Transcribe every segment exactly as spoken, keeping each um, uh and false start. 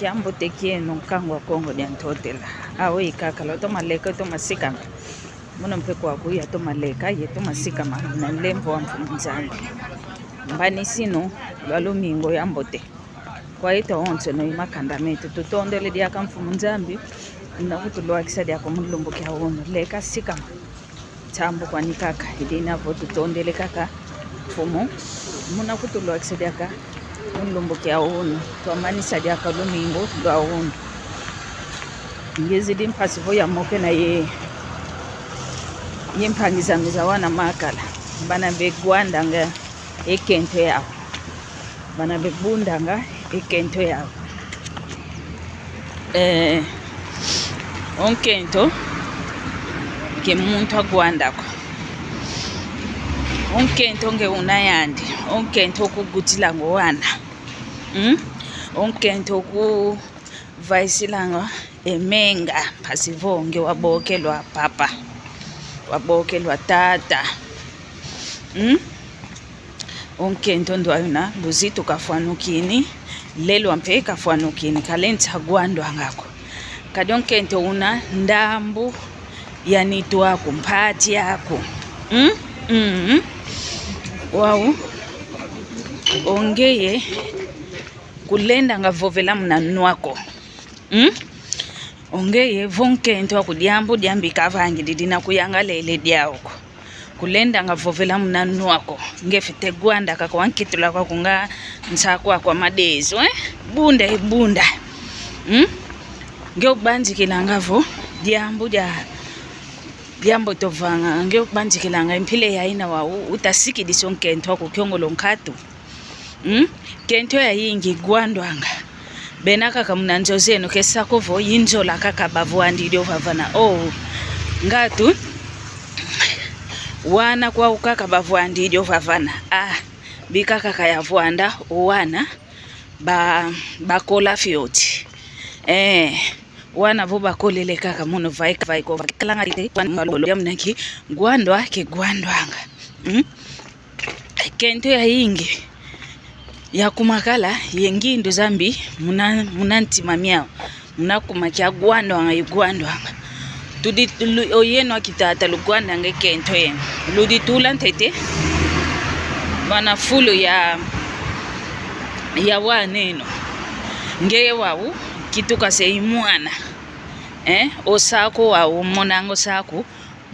Diambote kieno, nkangu wa Kongo dia Ntotela. Aweyi kaka lwatoma leka, lwatoma sikama. Mono mpe kwaku yatoma leka, yatoma sikama na nlemvo wa Mfumu Nzambi. Mbanisinu lwa lumingu yambote kwa yeto awonsono ye makanda meto. Tutondele diaka Mfumu Nzambi, una kutulwakisa diaka mu lumbu kia unu. Leka sikama. Nsambu kwani kaka, i dina vo tutondele kaka Mfumu, muna kutulwakisa diaka mu lumbu kia unu, twamanisa diaka lumingu lwa unu. Ngizidi mpasi vo yamokena ye, ye mpangi zame za wana makala, bana begwandanga e kento yau. Bana bebundanga e kento yau. Eh, o nkento ke muntu agwanda ko. O nkento nge una yandi. O nkento kugutilanga o wana. Mm? O nkento kuvaisilanga e menga, mpasi vo nge wabokelwa papa, wabokelwa tata. Mm? O nkento ndwa una luzitu kafwanukini, lelwa mpe kafwanukini, kale nsi agwandwanga ko. Kadi o nkento una ndambu ya nitu aku, mpati aku. Mm? Mm. Wau, o ngeye kulendanga vovela muna nwa ko. Mm? O ngeye vo nkento aku diambu diambi kavangidi dina kuyangalele diau ko. Kulendanga vovela muna nwa ko. Nge fwete gwanda kaka wankitula kwaku nga nsaku aku wa madezo, eh? Bunda e bunda. Mm? Nge ubanzikilanga vo diambu dia, diambu tovanga. Nge ubanzikilanga mpila yayina wau utasikidisa o nkento aku kiongolo nkatu. Mm? Kento yayingi gwandwanga. Bena kaka muna nzo zeno, ke sa ko vo i nzola kaka bavwandidi o vavana. Oh, ngatu wana kwau kaka bavwandidi o vavana. Ah, bika kaka yavwanda o wana ba, bakola fioti. Eh, wana vo bakolele kaka mono vaika, vaika, vaika. Kalanga tete, wana malolo ya muna nki, gwandwa ke gwandwanga. Mm? Kento yayingi yakumakala ye ngindu zambi muna, muna ntima miau. Muna kuma kia gwandwanga, igwandwanga. Tudi lu-, oyeno akitata lugwandanga e kento yeno. Luditula ntete vana fulu ya, ya waneno. Ngeye wau kituka se i mwana. Eh? O saku wau, omonanga o saku.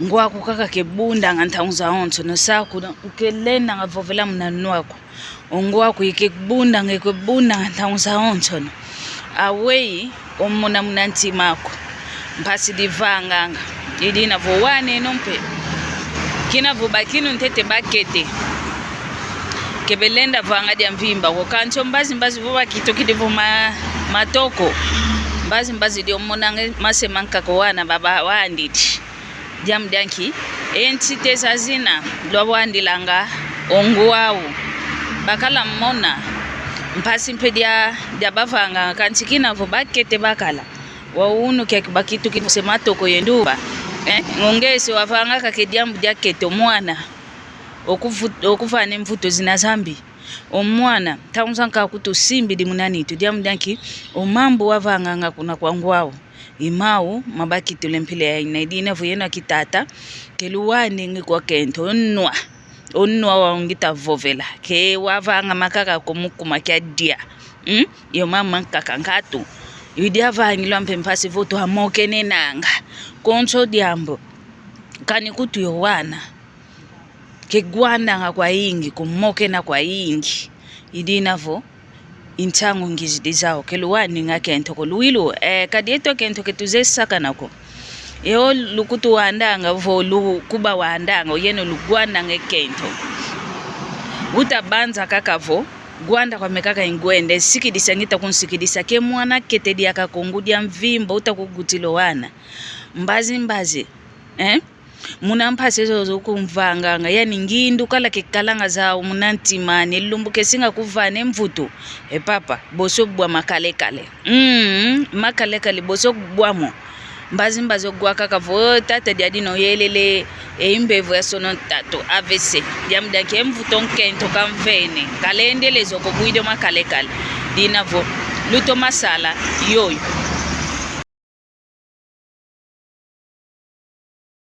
Ngwaku kaka kebundanga ntangu zawonsono, saku kelendanga vovela muna nwaku. O ngwaku ikebundanga, ikebundanga ntangu zawonsono. Aweyi omona muna ntimaku mpasi divanganga. I dina vo waneno mpe, kina vo bakinu ntete bakete, kebelenda vanga dia mvimba ko. Kansi o mbazi mbazi vo bakitukidi vo ma-, matoko, mbazi mbazi dio omonanga mase mankaka o wana baba wandidi. Diambu dia nki? E ntite zazina lwawandilanga o ngwau. Bakala mona mpasi mpe dia, dia bavanga, kansi kina vo bakete bakala. Wau unu kiaki bakitukidi se matoko ye nduba. Eh? Ngongese wavanga kaka e diambu dia kete o mwana. Okuvu-, okuvana e mvutu zina zambi. O mwana, ntangu zankaka kutusimbidi muna nitu. Diambu dia nki? O mambu wavanganga kuna kwa ngwau. I mau mabakitula e mpila yayina. I dina vo yeno akitata, ke luwandingi kwa kento o nwa. O nwa wau ngita vovela. Ke wavanga makaka ko mu kuma kia dia. Hmm? Yo mama nkaka nkatu. Yo diavangilwa mpe mpasi vo twamokenenanga. Konso diambu. Kani kutu yo wana. Ke gwandanga kwayingi, kumokena kwayingi. I dina vo i nsangu ngizidi zau, ke luwandinga kento ko, luwilu, eh, kadi eto kento ke tuzeye sakana ko. Eo lukutuwandanga vo lukuba wandanga, oyeno lugwandanga e kento. Utabanza kaka vo gwanda kwame kaka ingwende, sikidisa ngita kunsikidisa, ke mwana kete diaka ko, ngudi ya mvimba utakugutila o wana. Mbazi mbazi, eh? Muna mpasi zozo kumvanganga, yani ngindu kala kekalanga zau muna ntima ani, lumbu kesinga kuvana e mvutu. E papa, boso bwa makalekale. Mm, makalekale boso bwa mo. Mbazi mbazi ogwa kaka vo, tata diadi no yelele, e imbevo ya sono ntatu, A V C. Diambu dia nki? E mvutu o nkento kamvene. Kalendele zo ko, bwidi o makalekale. Dina vo, Luto masala, yoyo.